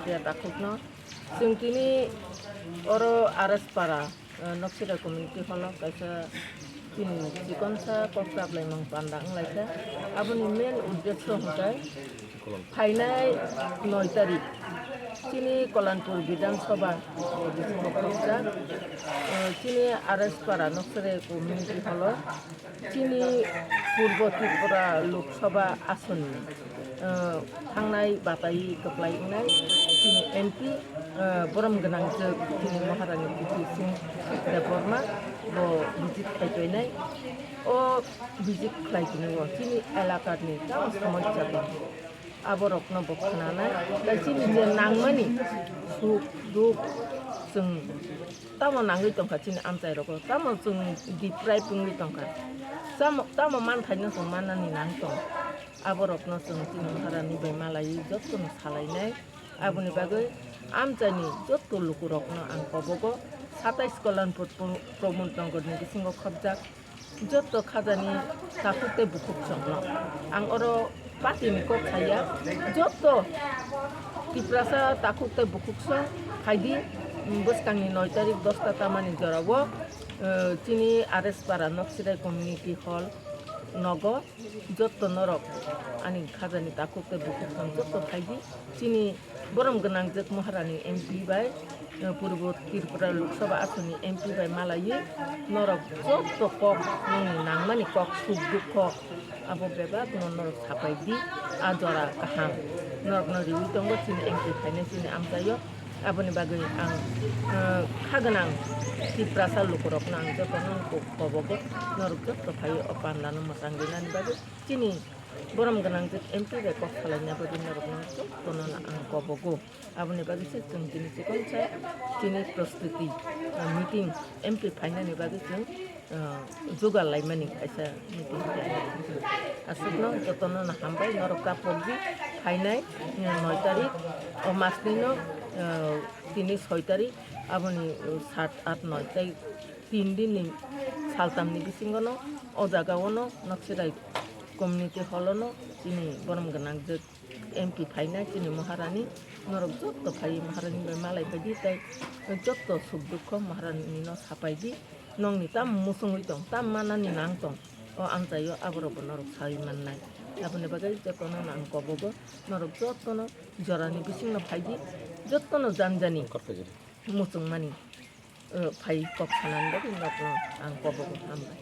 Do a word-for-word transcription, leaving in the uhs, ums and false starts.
Ya, takhukno. Chwng tini oro R S Para, eh, Noksira Community Hall o kaisa chini chikonsa kok chaplaimung panda wnglaikha. Aboni main uddesho hwnkhe phainai noi tarik chini Kolanpur Bidhan Sabha o bisingo khopjak, eh, chini R S Para Noksira Community Hall o chini Purbo Tripura Lok Sabha asonni, eh, thangnai batai kwplai wngnai chini M P, eh, borom gwnang jwk chini Maharani Bithi Singh Debbarma bo visit khai painai. O visit khlai tini o chini elakani tamo somosya tong. Aborokno bo khnanai, tei chini je nangmani suk duk chwng tamo nangwi tongkha chini amchai rogo, tamo chwng deprive wngwi tongkha, tamo, tamo manthaino chwng mannani nang tong, aborokno chwng chini Maharani bai malaiwi jotono salainai. Aboni bagwi amchaini joto lukurokno ang kobogo, satais Kolanpur Pro-, Pramod Nagarni bisingo khopjak. Joto khajani takhuk tei bukhuk songno ang oro party ni kok saya, joto Tiprasa takhuk tei bukhuk song phaidi, mm, bwskangni noi tarik dosta tamani jorao, eh, chini R S Para Noksirai Community Hall nogo joto norok ani khajani takhuk tei bukhuk song joto phaidi. Chini borom gwnangjwk Maharani M P bai, eh, Purbo Tripura Lok Sabha asoni M P bai malaiwi norok joto kok, nongni nangmani kok, suk dukho, abo bebakno norok sapai di, a jora kaham norokno riwi tongo chini M P phainai chini amchaio. Aboni bagwi ang, eh, kha gwnang Tiprasa lukurokno ang jotono ko-, kobogo, norok joto phaiwi o pandano mwchang rinani bagwi chini borom gwnangjwk M P bai kok salaina bagwi norokno jotono ang kobogo. Aboni bagwi se chwng tini chikonsa chini prostuti, ah, meeting M P phainani bagwi chwng, ah, jugal laimani kaisa meeting khlai. Aswkno jotono no hambai, norok ta pogdi phainai, ah, noi tarik o masni no, ah, tini soi tarik, aboni, ah, sat, at, noi tei tin din ni saltam ni bisingo no o jaga o no Noksirai Community Hall o no chini borom gwnangjwk M P phaina chini Maharani, norok joto phai Maharani bai malai phaidi tei joto suk dukho Maharani no sapai di, nongni tam muchungwi tong, tam manani nang tong, o amchaio aborok bo norok sawi mannai. Aboni bagwi jotono ang kobogo, norok jotono jorani bisingno phaidi, jotono janjani muchungmani, eh, phai kok sanani bagwi norokno ang kobogo, hambai.